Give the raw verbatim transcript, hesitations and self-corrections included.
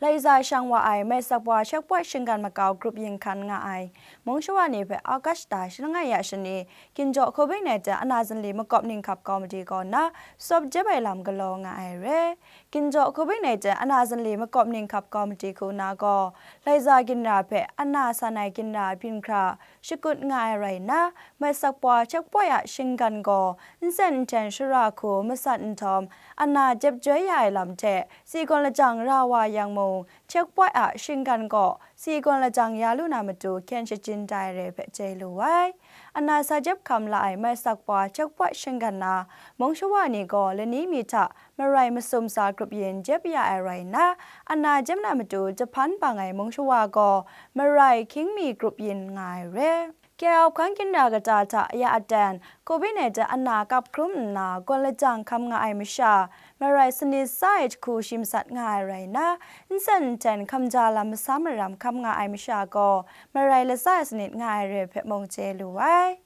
Laiza shang wa ai Maisakpwa Checkpoint shinggan makau grup yin hkan nga ai mung shawa ni hpe August da shalngai ya shani, Ginjaw Covid nineteen ana zinli makawp ninghkap komiti kaw na sawp jep ai lam galaw nga ai re. Ginjaw Covid nineteen ana zinli makawp ninghkap komiti hku na gaw, Laiza ginra hpe ana san ai ginra byin hkra shakut nga ai rai nna, Maisakpwa Checkpoint a shinggan gaw nsen nhten shara hku masat nhtawm, ana jep joi ya ai lam hte si gawn lajang ra wa yang mung, Checkpoint a shinggan gaw si gawn lajang ya lu na matu hkyen shajin tai re hpe chye lu ai. Ana sa jep hkam la ai Maisakpwa Checkpoint shinggan na mung shawa ni gaw lani mi hta marai masum sa grup yin jep ya ai rai nna, ana jep na matu jahpan bang ai mung shawa gaw marai hkying mi grup yin nga ai re. K L hpang ginra kata hta ya aten Covid nineteen ana kap hkrum nna gawn lajang hkam nga ai masha, marai sanit sa ai jahku shi masat nga ai rai nna, nsen nhten hkamja lam masam maram hkam nga ai masha gaw marai latsa ai sanit nga ai re hpe mung chye lu ai.